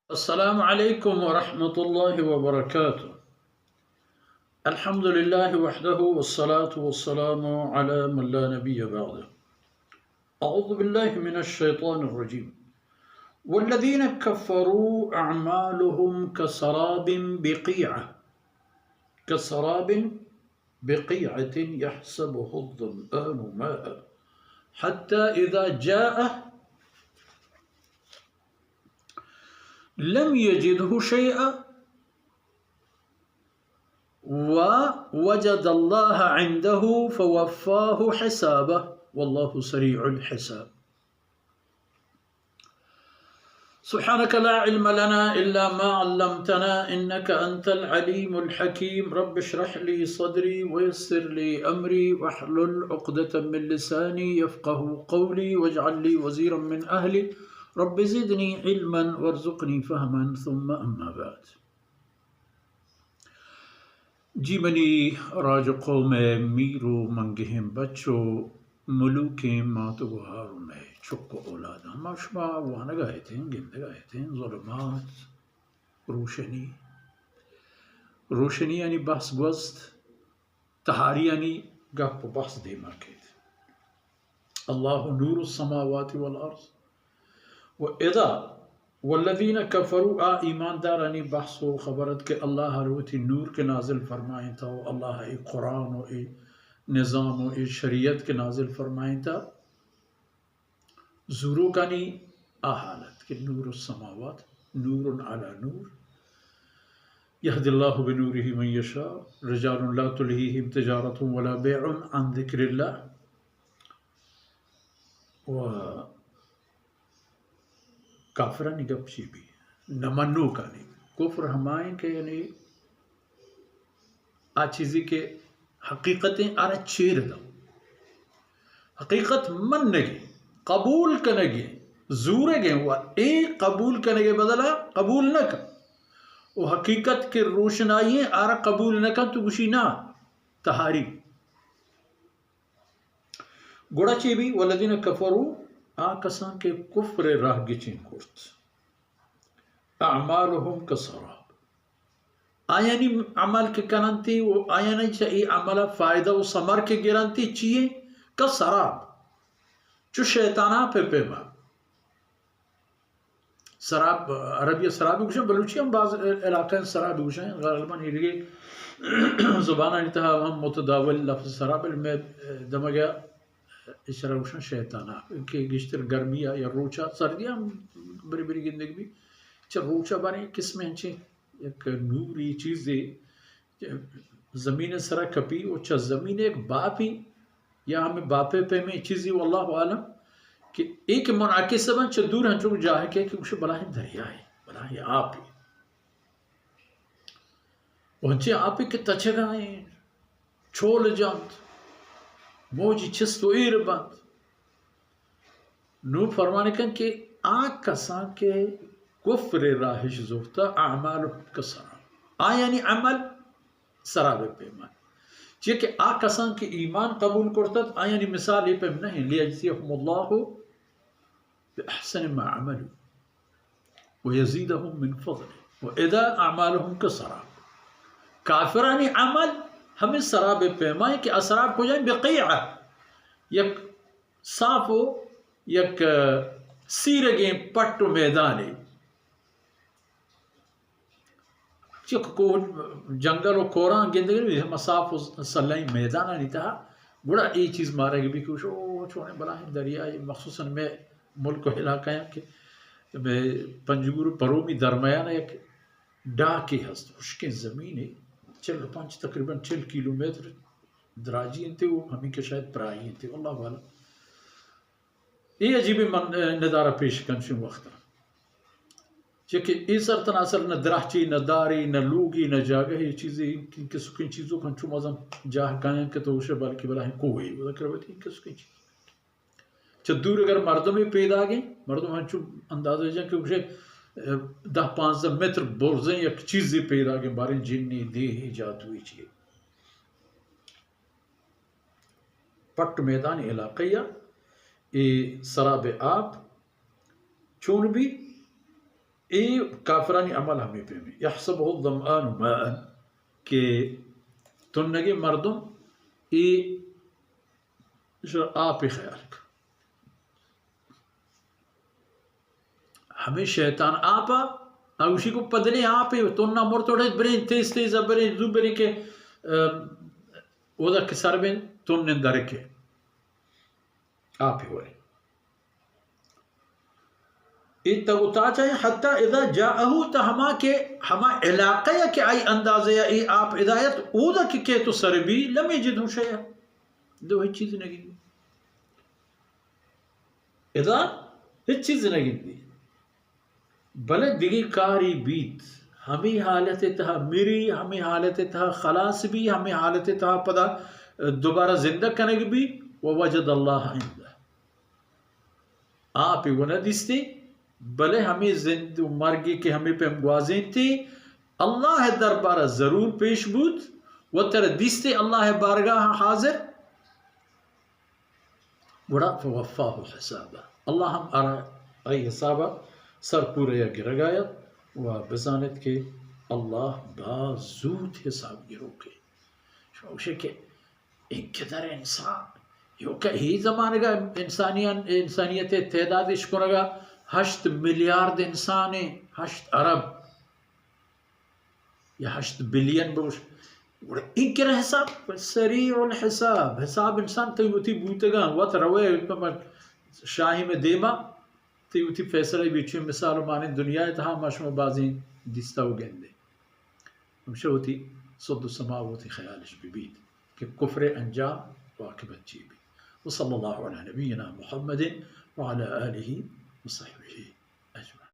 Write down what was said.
السلام عليكم ورحمة الله وبركاته. الحمد لله وحده والصلاة والسلام على من لا نبي بعده. أعوذ بالله من الشيطان الرجيم. والذين كفروا أعمالهم كسراب بقيعة، كسراب بقيعة يحسبه الظمآن ماء حتى إذا جاءه لم يجده شيئا ووجد الله عنده فوفاه حسابه والله سريع الحساب. سبحانك لا علم لنا إلا ما علمتنا إنك أنت العليم الحكيم. رب اشرح لي صدري ويسر لي أمري واحلل عقدة من لساني يفقه قولي واجعل لي وزيرا من أهلي. رب زدني علما وارزقني فهما ثم أما بعد. جی منی راج و قوم ء میر و منگہیں بچ و ملوکیں مات و گہار و مئے چک و اولاداں، ما شما وانگ ء اتیں، گندگ ء اتیں، ظلمات، روشنی، روشنیانی بحث گوست، تہاریانی گپ و بحث دیما کیت۔ اللہ نور السماوات والارض۔ و ادا والذین کفروا، آ ایماندارانی بحث و خبر ات کہ اللہ ہر وتی نور کے نازل فرمائینتا و اللہ ای قرآن و ای نظام و ای شریعت کے نازل فرمائینتا، زوروکانی آ حالت کہ نور السماوات، نور علی نور، یهدی الله بنوره من یشاء، رجال لا تلهیهم تجارة ولا بیع عن ذکر الله۔ و کافرانی گپ چی بی؟ نہ منوکانی۔ کفر ہمائیں کہ یعنی آ چیزی کہ حقیقتیں آرا چیر دو۔ حقیقت منگیں، قبول کنگیں، زورگیں و اے قبول کنگے بدلا قبول نہ کن۔ و حقیقت کہ روشنائی ہیں آرا قبول نہ کن تو گوشی نا تہاری۔ گڑا چے بی؟ والذین کفروا، آ کساں کہ کفر ء راہ گچین کرت، اعمالهم کسراب، آیانی عمل کہ کننتی و آیانی چہ ای عمل فائدہ و ثمر کہ گرنتی چیئے؟ کسراب، چو شیطان آپ پیما۔ سراب، عربی ء سراب گوشن، بلوچی ہم باز علاقہ سراب گوشن، غالباً ایدگہ زبانانی تہا ہم متداول لفظ سراب، بلے مئے دمگ ء ایشرا گوشن شیطان آپ، کہ گیشتر گرمی ء یا روچ ء، سردی ہم بری بری گندگ بی، چہ روچ ء باریں قسمے انچیں یک نوری چیزے زمین ء سرا کپی و چہ زمین ء یک باپی یا ہمے باپے پیمیں چیزی، واللہ عالم، کہ اے کہ منعکس بنت چہ دور، ہنچو جاہ کہ، کہ گوشے بلاہیں دریائے، بلاہیں آپے۔ و ہنچیں آپے کہ تچگا ایں، چول جنت، موجی چست و ایر بنت۔ نوں فرمان کن کہ آ کساں کہ کفر راہش زرتا، اعمالهم کسراب، آیانی عمل سراب پیما۔ چیا کہ آ کساں کہ ایمان قبول کرتت، آیانی مثال اے پیم نہ انت، لیجزیهم الله باحسن ما عملوا ویزیدهم من فضله و ادا اعمالهم کسراب۔ کافرانی عمل ہمیں سراب پیما کہ اسراب کجائیں؟ بقیعہ، یک صاف و یک، اه، سیرگیں پٹ و میدانے۔ چک کوہ، جنگل و کوراں گندگ بی، ہما صاف و سلائیں میدانانی تہا، گڑا اے چیز مارگ بی کہ او چونیں بلاہیں دریائے، مخصوصاً مئے ملک و علاقہ ہیں کہ مئے پنجگور و پرومی درمیان یک ڈاکے ہست، ہشکیں زمینے، چل و پنچ، تقریباً چل کیلومتر دراجی انت و ہمیں کہ شاید پرائی انت، واللہ عالم۔ اے عجیبیں من-، ندارہ پیش کن چون وقت۔ چہ کہ اے سر تناسر نہ درہچے، نہ دارے، نہ لوگے، نہ جاگہے، چیزے، انکہ سکیں چیزو کن چو مزن جاہ کایاں کہ تو گوشے بلکہ بلاہیں کوہے، و ذکر بلکہ انکہ سکیں چیز۔ چہ دور اگر مردمے پیداگیں، مردم ہنچو اندازہ جن کہ گوشے، اه، دہ پانزدہ متر برزیں یک چیزے پیداگیں، باریں جنی، دیہی، جادوئی چیئے۔ پٹ میدان علاقہ یا اے سراب آپ چون بی؟ اے کافرانی عمل ہمے پیمیں، یحسبہ الظمآن ماء، کہ تنگیں مردم اے آپ خیال کن۔ ہمے شیطان آپ ء، آ گوشی کو پدلیں آپ ء تنا مرتوڑ ات، بریں تیز تیز ء بریں، زو بریں کہ، ام، اودا کہ سر بیں تنیں درکے آپ ء وریں۔ اے تگ و تاچ ء حتی اذا جاءه، تا ہما کہ ہما علاقہ ء کہ آئی اندازہ ء اے آپ ہدایت اودا کہ کیت و سر بی، لم یجدہ شیئا، دو ہچ چیز نگندی۔ ادا ہچ چیز نگندی۔ بلے دگہ کاری بیت، ہمے حالت تہا مری، ہمے حالت تہا خلاص بی، ہمے حالت تہا پدا دوبارہ زندہ کنگ بی، ووجد اللہ عندہ۔ آپ و نہ دیستی، بلے ہمے زند و مرگی کہ ہمے پیم گوازینتی، اللہ دربارہ ضرور پیش بوت، و تر دیستی اللہ بارگاہ حاضر، گڑا فوفاہ حسابہ، اللہ ہم آرا آئی حسابہ سر پورہ یا گرگایت و بزانت کہ اللہ باز زوت حساب گروکے۔ شما گوشے کہ انقدر انسان، یوکا ہی زمانگا انسانیان، انسانیت تعداد اشکنگا ہشت میلیارد انسانے، ہشت ارب یا ہشت بلین بگوش۔ گڑا انکر حساب، سریع الحساب، حساب انسان تئی وتی بوتگاں، وت روے شاہی میں دیما، تئی وتی فیصلہ بیچے۔ مثال مانند دنیا تہا ما شما بازیں دیستا و گندے۔ ہمشہ وتی سد و سما وتی خیالش ببیت کہ کفر انجام و عاقبت چی بیت۔ وصلی اللہ علی نبینا محمد وعلی آلہ وصحبہ۔